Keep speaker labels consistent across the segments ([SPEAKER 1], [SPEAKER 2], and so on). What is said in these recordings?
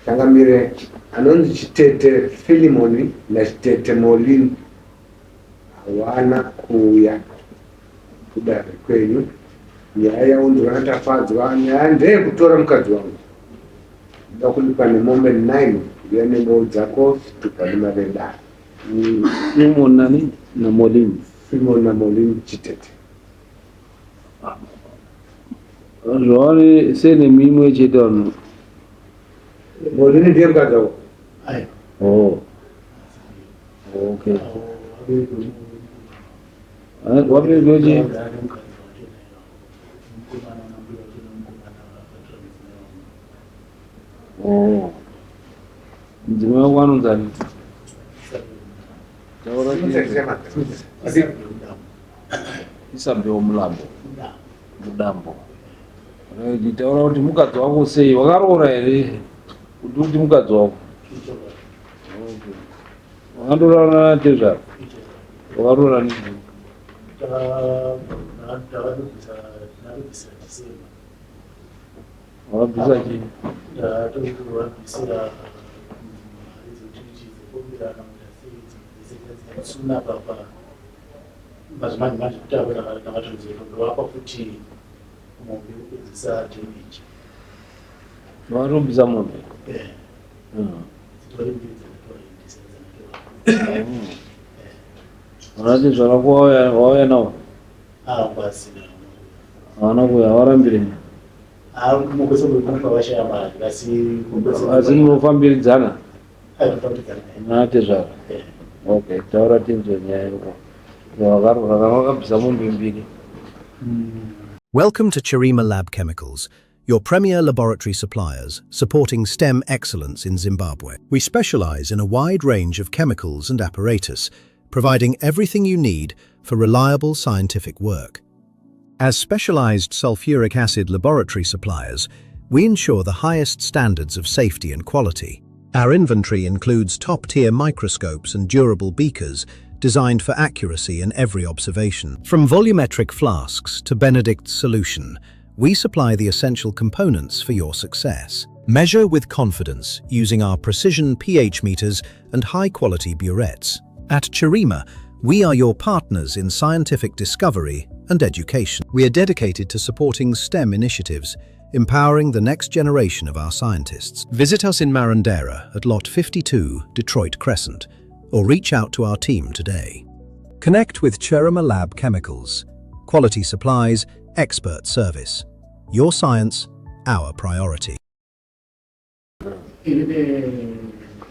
[SPEAKER 1] Changamire, anonzi Chitete Philemon naChitete Molin hawana kuuya kudare kwenyu. Nyaya yaunzwa naTafadzwa, nyaya ndeyekutora mukadzi wangu. Ndoda kuripa nemombe 9, uya nembeu dzako, chitupa nemari yedare.
[SPEAKER 2] Philemon nani naMolin.
[SPEAKER 1] Philemon naMolin Chitete.
[SPEAKER 2] Zvavari surname imwe chete vanhu.
[SPEAKER 1] Molin ndiye mukadzi wako?
[SPEAKER 3] Aiwa.
[SPEAKER 2] Oh. Okay. Wapi gochi? Oh. Mudzimai wako anonzi ani? Taura chii? Isabel Mulambo. Mudambo. Right, taura kuti mukadzi wako sei? Wakaroora here? Kuti uti mukadzi wako? Okay. Wakandoroora natezvara? Wakaroora nini?
[SPEAKER 3] Ndakabvisa December.
[SPEAKER 2] Wakabvisa chii?
[SPEAKER 3] Ndatobvisira mari dzekuti dzekumbirana kuita sei dzese dzasuna papa mazimanje manje kuti avo ndakatozotovapa futi mombe yekupedzisa damage.
[SPEAKER 2] Wakatobvisa mombe?
[SPEAKER 3] Eh. Dzitori mbiri dzakatoendesa dzakatoa.
[SPEAKER 2] Unatezvara wako wauya nawo?
[SPEAKER 3] Ah, pasina.
[SPEAKER 2] Hawana kuuya, hawarambire.
[SPEAKER 3] Ah, mukwese kupa vashaya mari asi
[SPEAKER 2] Asi munofambiridzana
[SPEAKER 3] aitofambidzana.
[SPEAKER 2] natezvara?
[SPEAKER 3] Eh.
[SPEAKER 2] Okay, taura tinzwe nyaya yako. Wakaroora kana wakabvisa mombe mbiri.
[SPEAKER 4] Welcome to Chirima Lab Chemicals, your premier laboratory suppliers supporting STEM excellence in Zimbabwe. We specialize in a wide range of chemicals and apparatus, providing everything you need for reliable scientific work. As specialized sulfuric acid laboratory suppliers, we ensure the highest standards of safety and quality. Our inventory includes top-tier microscopes and durable beakers designed for accuracy in every observation. From volumetric flasks to Benedict's solution, we supply the essential components for your success. Measure with confidence using our precision pH meters and high-quality burettes. At Chirima, we are your partners in scientific discovery and education. We are dedicated to supporting STEM initiatives, empowering the next generation of our scientists. Visit us in Marondera at Lot 52, Detroit Crescent, or reach out to our team today. Connect with Chirima Lab Chemicals. Quality supplies, expert service. Your science, our priority.
[SPEAKER 3] Inini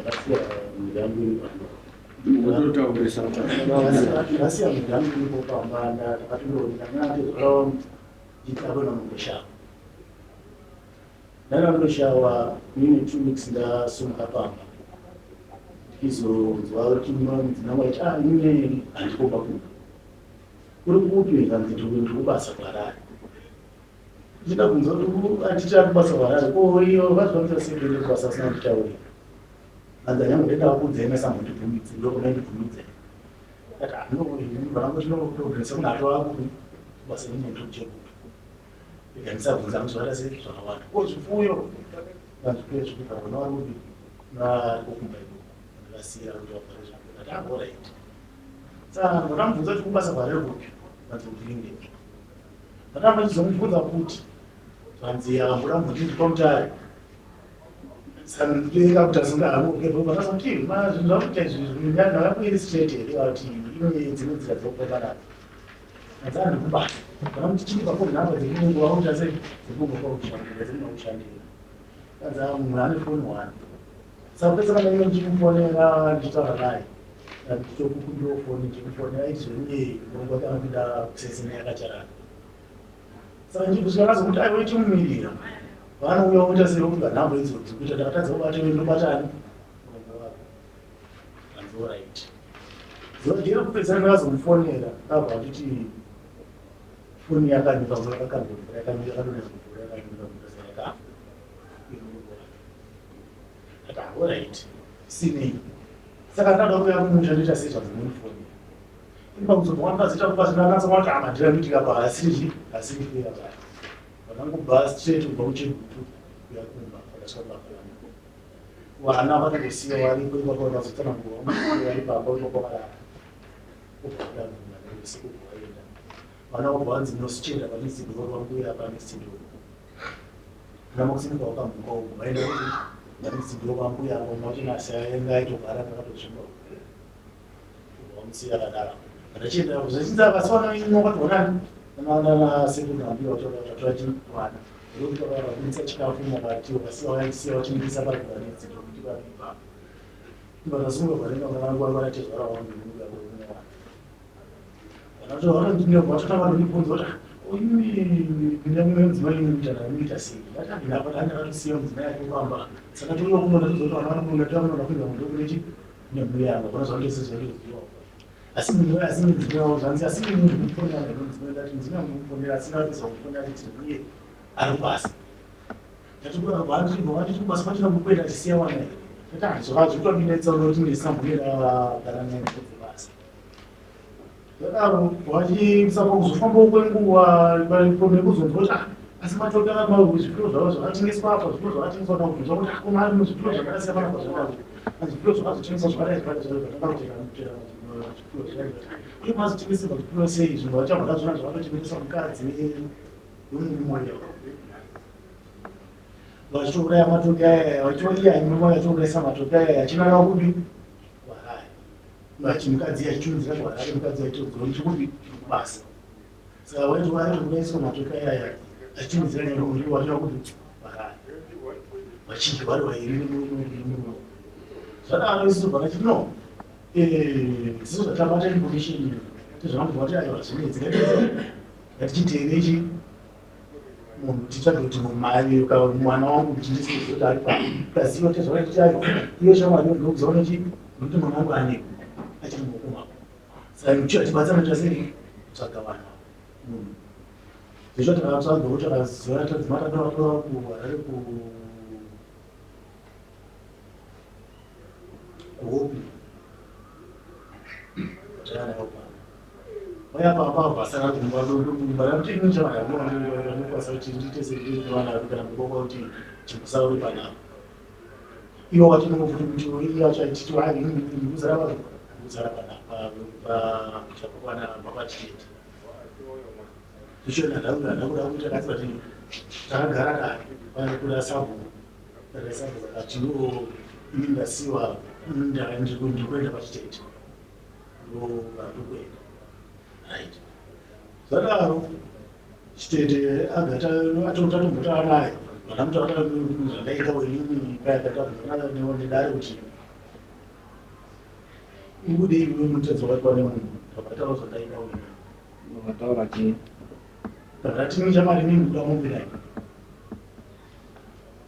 [SPEAKER 3] ndakasiya mhuri yangu iri pano.
[SPEAKER 1] Wototaurisa.
[SPEAKER 3] Ndakasiya mhuri yangu iripo pamba, ndakatondondanatezvara nditakuenda mundoshawa. Ndaenda kundoshawa mine 2 weeks ndasumuka pamba. Ndichizonzwa kuti mudzimai waiti, "Ah, inini handikoba kuno." "Uri kupi?" Kanzi, "Ndiri kubasa kuHarare." Ndichida kunzwa kuti anditi ari kubasa kuHarare, ko iyo vazvifambisa sei kuende kubasa asina kunditaurira? Hanzi, "Anyange ndenda kuudzai mesambondibvumidze, ndokunondibvumidza." Ati, "Ano, vanangotinokutogonesa munhu atova kupi kubasa, inini ndiri kuChegutu." Ndikandisabvunza zvakaita sei zvakawanda. Ko zvipfuyo? Vanzvipfuyo zvikuita vona vari kupi? Vari kukumba ikoko. Ndikasiyira kuti vabhare zvipfuyo. Ndati, "Ah, alright." Saka ndakamubvunza kuti kubasa kuHarare kupi? Vanzi kuGreendale. Ndatamba ndichizomubvunza kuti zvanzi akamboda kumboti ndipa Mutare. Saka ndika kuti asinga kuti zvinhu zvakuita izvi ndakakuiri straight here kuti ine dzimwe nzira dzekufamba nadzo. Hanzi andikubasa. Kana kuti chindipa phone number dzekunguva kuita sei dzekungopa kushandira dzekuda kushandira. Hanzi munhu ane foni one. Saka pese kana iye ndichimufonera ndichitaura naye ndichitokukumbirawo foni ndichimufonera aiti zveniye murongo wake anopinda kusesena yakacharana. Saka ndikusvika nazokuti aiwa ichimumirira vanouya voita sei vokuga nhamba idzodzo kuita ndakatadza kubata iwe ndobatani murongo wako. Hanzi alright. Zuva jeri kupedzisira ndakazomufonera abva achiti foni yakanyuka mvura yakakandwa mvura yakanyuka yakadonhera mvura yakanyuka mvura saka yakafa. Ati alright sinei. Saka ndada kuuya kumusha ndoita sei zvanzi mundifonera. Ipa kuzobva kwandakazoita kubasa ndakanatsa kuti ama ndira kuitika pa asiri asiri kuya pa. Ndakangobva straight kubva kuChegutu kuya kumba kwandasvika kumba kwangu. Vana vanongosiya varipo ipapo, vakazotsanangurwa vari pamba ipapo varara. Ubva wabuda usiku ubva waenda. Vana vobva vanzi munosichenda pane door pambuya pane door. Kana makuseni pawakamuka ubva waenda kuti pane door pambuya apo mawachinasi aenda aitogara pakatozvimba. Ubva wamusiya akadaro. Ndachienda zvichinzi akasiwana ino wakatoona nana sekuru nambuya vatora chimwana. Ndokuti vakabudisa chikafu mukati vakasiya vachisiya vachimubudisa pari pane door kuti vari ipapo. Vakasunga varenga vana vanatezvara vangu nekuda kwemwana. Vatotanga kundibvunza kuti imi mudzimai munoita sei? Ndati ndakatosiya mudzimai ake pamba. Saka touya kuno ndatozoti vana vari kuno ndatoda kuenda kundo kune chi nemhuri yangu hapana zvandese zvandoziva. Asi munhu asi mudzimai wangu zvanzi asi munhu mufonera mudzimai ndati mudzimai wangu mufonera asina apedza kufonera achiti uye ari kubasa. Ndati vanditi kubasa kwachina kukwenda achisiya vana here? Ndati zvakazvitondinetsa kuti ndisambonera gara naye kubasa. Zvadaro vachisapa kuzofambawo kwenguva nekuzonzwa kuti ah, asi matoki akaba zvipiro zvavo zvakatengeswa apa zvipiro zvakatengeswa nakubvunzwa kuti akoma ari muzvipiro zvakasiya panapa zvakadai zvipiro zvakazotengeswa zvakadai zvakadai zvakadai zvakatanga kutera zvipiro zvakadai uye mazotengeserwa zvipiro sei zvinhu vachabva ndazvona zvakatotengeswa mukadzi wemurume vachitouraya matoki aya vachitoiya murume vachiurayisa matoki aya achinanga kupi kuHarare vachi mukadzi achitunzira kuHarare mukadzi aitodzwa chikupi kubasa saka waiti waitouraiswa matoki aya achitunzira nemurume wachina kupi kuHarare vachidya vari vairi nemurume nemurume zvadaro isusu vakati no isusu zvatabata information tezvangu vati aiwa zvinetsi ngatichiteere chi munhu titsvage kuti mumai mwana wangu kuti ndisize kuti ari pano taziva kuti zvakaiti aiwa iyo shamwari ndokuziva nechi nokuti mwana wangu aneko achiri mumaoko mako saka tibatsirana tasei kutsvaga vanhu munhu zvezvo takatsvaga kuti takaziva tadzima tatovatora kuHarare ku kuhope tayanayo pano vaya pamba vasara kumba kumba kuti ini chavanokwanisa kuti ndiite sendivana kana mukoko kuti chimusara uri panapa iwo watinongofuti kuti iye acho achiti ndikuzara ndikuzara panapa chakakwana papachete zvicho ndakuda kuita kasi vati takagara kare pane kuda sabhuku sabhuku akati no ini ndasiwa ndikuenda pachitete ndokuenda right zvadaro chitete agata atotombotaura naye vanamutaura zvandaita inini payakataabvunza kuti ubude iwe mutedzo wakaitwa nemunhu ndakataura zvandaita uyu
[SPEAKER 2] Wakataura chii?
[SPEAKER 3] Ndakati chamari inini kuda mombe nine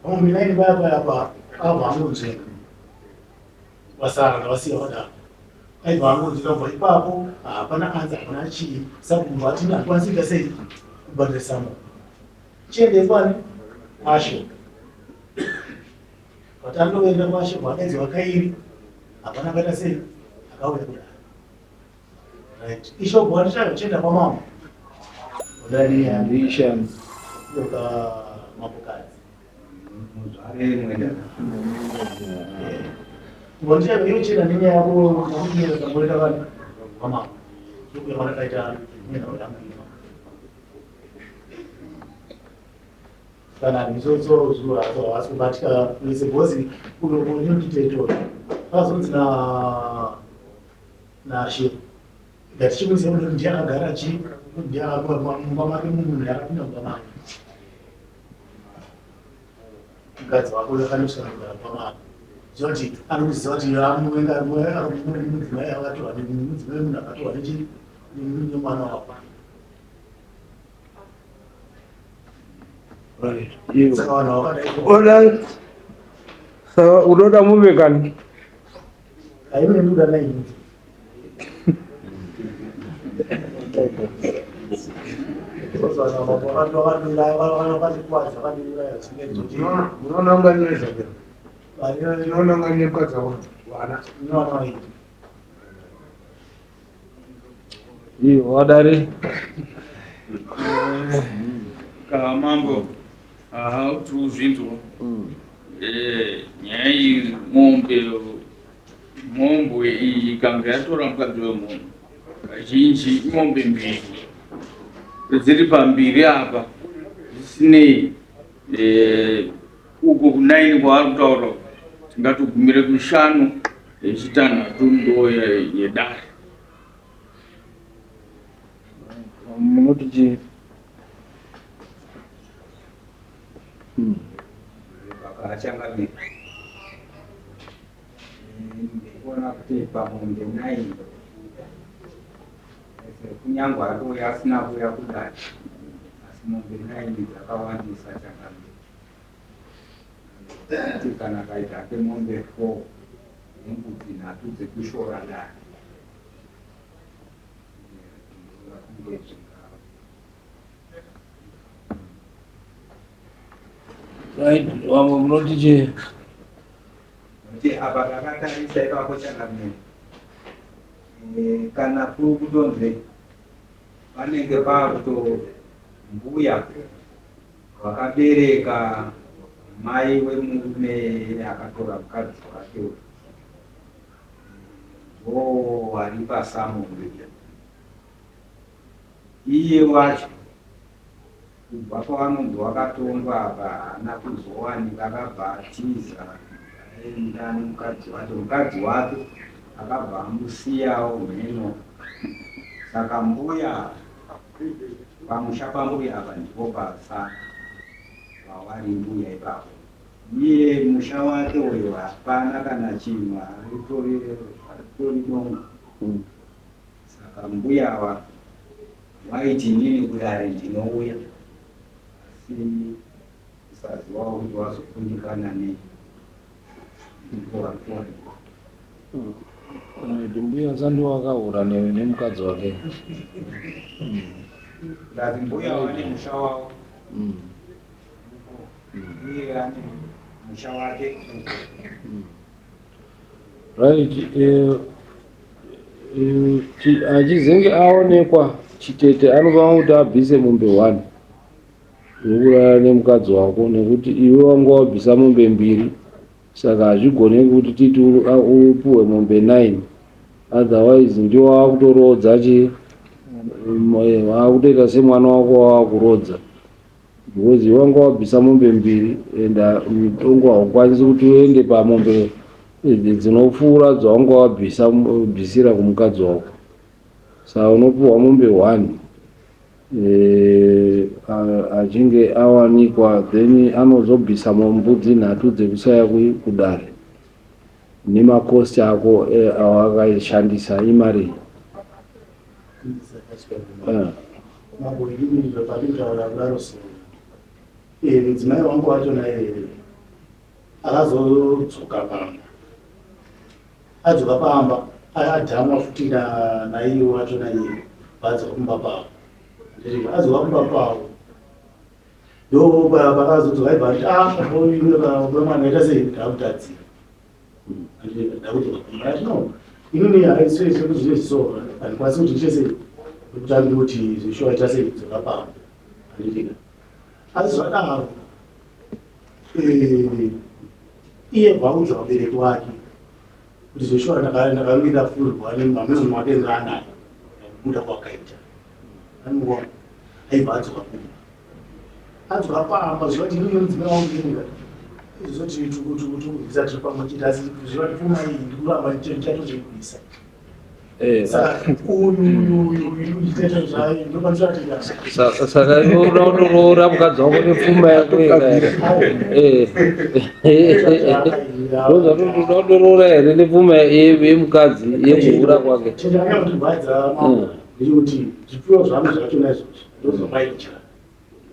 [SPEAKER 3] mombe nine paya paya pa abva angonzvenga vasara ndavasiya vadaro aibva angonzvenga kubva ipapo hapana anza hapana chii saka kubva atini handikwanisi kuita sei kubhadharisa mombe chiendei kwani asho vatandoenda kwashe bwadaidzwa kairi hapana akaita sei akauya kudaro right isho bwandishayo chienda kwamambo
[SPEAKER 2] Ndishani.
[SPEAKER 3] yoka mambokadzi
[SPEAKER 1] Muzvare mwenda.
[SPEAKER 3] Bwandishayo iyo chienda nenyaya yako nakuti tamboenda vanhu kwamambo ndokuya kwandakaita nenhau yangu ino kana mitsotso zuva havasi kubatika kwese because uyo unonditetora akazonzi na nashe ngatichimuziva kuti ndiye akagara chi ndiye mumba make munhu yakapinda mumba make mukadzi wako akanosvika kugara mumba make ziva kuti anokuziva kuti amuvenga mudzimai akatorwa mudzimai munhu akatorwa nechi nemwana wako.
[SPEAKER 2] Right. Iwo.
[SPEAKER 3] Saka vanhu vakadai
[SPEAKER 2] Oda saka unoda mombe kani?
[SPEAKER 3] Haimene ndoda naini.
[SPEAKER 1] Munoona kunga ndine Ndinoona kunga ndine mukadzi wako vana.
[SPEAKER 2] Iwo wadari.
[SPEAKER 5] Ka mambo, aha, tiri kuzvinzwa. Eh, nyaya iyi mombe mombwe iyi ikanga yatora mukadzi wemunhu kazhinji imombe mbiri dziri pambiri apa zvisinei eh, uko kunaini kwaari kutaura tingatogumire kushanu yechitanhatu ndo yedare.
[SPEAKER 2] Munoti chii?
[SPEAKER 6] Vakachangamira ndikuona kuti pamombe nine kunyange atouya asina kuuya kudare asi mombe nine dzakawandisa changamira kuti kana akaita hake mombe four nembudzi nhatu dzekushora dare ndinoona kunge zvingava.
[SPEAKER 2] Right, vamwe munoti chii?
[SPEAKER 6] Kuti apa takatarisa ipapo changamire eh, kana kuri kutonzi panenge pakuto mbuya vakabereka mai wemurume akatora mukadzi wake uyu ndo vari pasamombe Iye wacho kubva pavanonzi wakatongwa apa haana kuzowanika akabva atiza aenda nemukadzi wacho. Mukadzi wake akabva amusiyawo mheno. Saka mbuya pamusha pambuya apa ndipo pasara pavari mbuya ipapo. Iye musha wake uyo hapana kana chinhu aritori dongo. Saka mbuya ava vaiti inini kudare ndinouya asi kusazivawo kuti wazokundikana nei ndipo vari kuwanikwa.
[SPEAKER 2] Kuti mbuya sandi wakahura nemukadzi wake.
[SPEAKER 6] Ndazi mbuya vane musha wavo iye ane musha wake.
[SPEAKER 2] Right, eh, eh, achizenge aonekwa chitete anofanira kuti abvise mombe one yekurara nemukadzi wako nekuti iwe wanga wabvisa mombe mbiri saka hazvigoneki kuti titi upuwe mombe nine otherwise ndiwo waakutoroodza chi eh, waakutoita semwana wako wawakuroodza Because iwe wanga wabvisa mombe mbiri and uh, mutongo haukwanisi kuti uende pamombe dzinopfuura dzawanga wabvisa bvisira kumukadzi wako saka unopiwa mombe one eh, achinge awanikwa then anozobvisa mbudzi nhatu dzekusaya kudare nemakosti ako eh, awakaishandisa imari.
[SPEAKER 3] Mambo inini zvapandikutaura kudaro so eh, mudzimai wangu wacho naye akazodzoka pamba adzoka pamba adhamwa futi naiye wacho naiye vaadzoka kumba pavo adzoka kumba pavo ndo pakazodzoka aibva ati ah mwana aita sei ndakutadzira No, inini haisezvekuzvizo handikwanisi kuti ndiite sei ndikutange kuti zvishuwa ita sei kudzoka pamba handitika asi zvadaro eh, iye bvaudza vabereki wake kuti zveshuwa ndakange ndafurwa nemamezvo make ngaanayo muda kwakaita anoona aibva adzoka kumba Adzoka pamba zviva inini mudzimai wangu ndinga izvozvo tikubvisa tiri pamwe chete asi zviva pfuma iyi ndikuramba ndichatozoibvisa.
[SPEAKER 2] Eh,
[SPEAKER 3] Saka uyu uyu uyu uyu ndichaita zvayo ndopandisati
[SPEAKER 2] Saka iwe unoda kutoroora mukadzi wako nepfuma yako ega here? Eh. Ndozvatoda kutoroora here nepfuma yemukadzi yekuhura kwake?
[SPEAKER 3] Chinhu kundirwadza mambo ndechekuti zvipfuyo zvangu zvacho naizvozvo ndozvamaidya.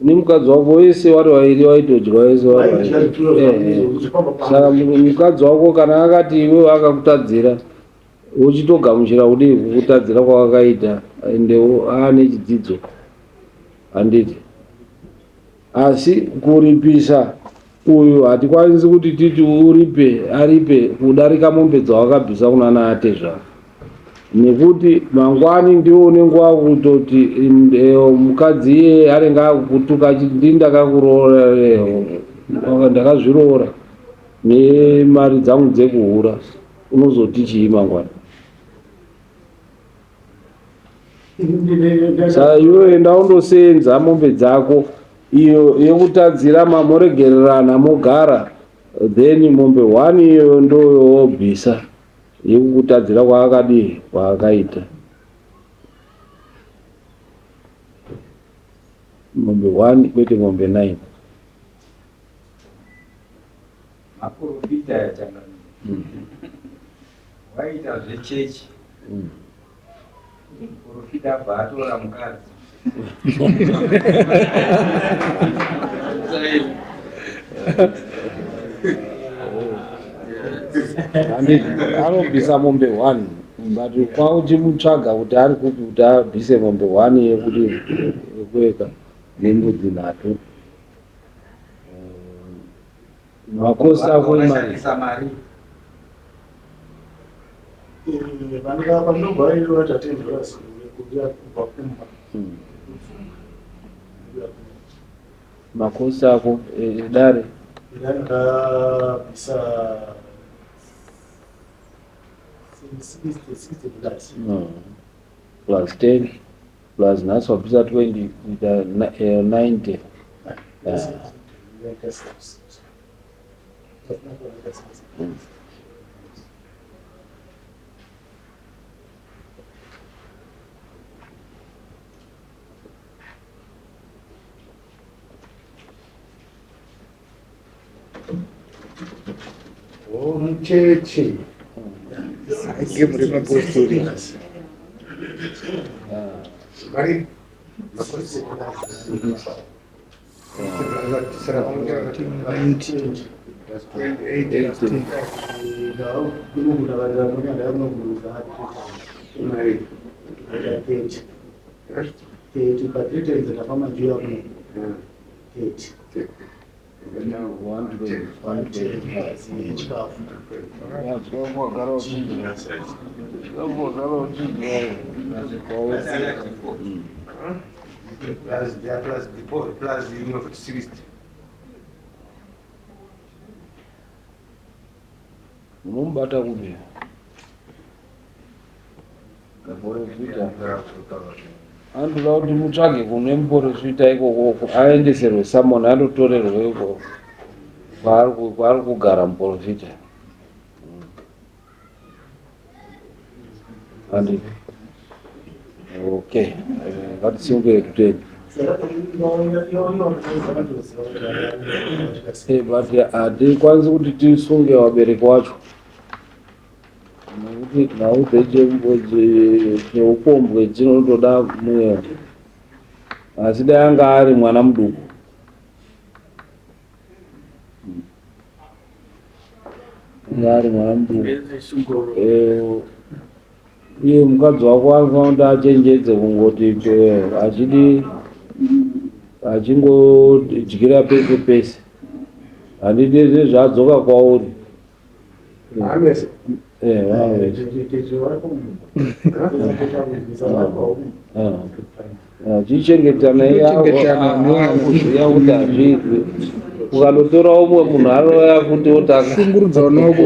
[SPEAKER 2] Nemukadzi wako wese wari vairi waitodya wese wari
[SPEAKER 3] Vaidya
[SPEAKER 2] vairi.
[SPEAKER 3] zvipfuyo zvangu
[SPEAKER 2] Eh, eh.
[SPEAKER 3] izvozvo zvipamba
[SPEAKER 2] Saka
[SPEAKER 3] pamba.
[SPEAKER 2] mukadzi wako kana akati iwewe akakutadzira uchitogamuchira kudii kukutadzira kwawakaita ende aane chidzidzo handiti asi kuripisa uyu hatikwanisi kuti titi uripe aripe kudarika mombe dzawakabvisa kunana atezvara nekuti mangwani ndiwo unenge wakutoti eh, mukadzi iyeye anenge akukutuka achiti ndini ndakakuroora eh, ndakazviroora. Nemari dzangu dzekuhura unozoti chii mangwana? Saka iwe enda undoseenza mombe dzako iyo yekutadzira mamoregererana mogara then mombe one iyo ndoyobvisa yekukutadzira kwaakadii kwaakaita. Mombe one kwete mombe nine.
[SPEAKER 6] Maporofita aya changamire. Waita zvechechi. Muporofita abva atora mukadzi.
[SPEAKER 2] Handiti anobvisa mombe one but kwauchimutsvaga kuti ari kupi kuti abvise mombe one yekuti yekueka nembudzi nhatu. Makosi ako imari.
[SPEAKER 6] Vakashandisa mari.
[SPEAKER 3] Panobva iro tatendera kuuya kubva kumba.
[SPEAKER 2] Makosi ako edare.
[SPEAKER 3] Ndakabvisa $60.
[SPEAKER 2] Plus 10 plus nhasi wabvisa 20 kuita 90.
[SPEAKER 1] Oh, mucheche. Game remapostori. Mari. Makosi. Plus 28. Mari. Plus, yeah, plus, plus, 60.
[SPEAKER 2] Unomubata kupi? Muporofita. Anotoda kuti mutsvage kune muporofita ikoko aendeserwe samoni andotorerwe ikoko kwaari kugara muporofita. Handiti. Okay, ngatisunge tutende. But hatikwanisi kuti tisunge vabereki vacho nekuti nhau dzecheupombwe dzinotoda mweya, asi dai anga ari mwana muduku anga ari mwana muduku uye mukadzi wako anofanira kuti achenjedze kungoti achidi achingodyira pese pese, handiti zvezvaadzoka kwauri.
[SPEAKER 1] Amese.
[SPEAKER 2] Chichengetana kuziva kuti hazviitwi. Ukanotora umwe munhu anouya futi otanga
[SPEAKER 7] Shungurudza vana vako.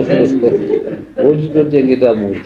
[SPEAKER 2] Wochitochengeta munhu.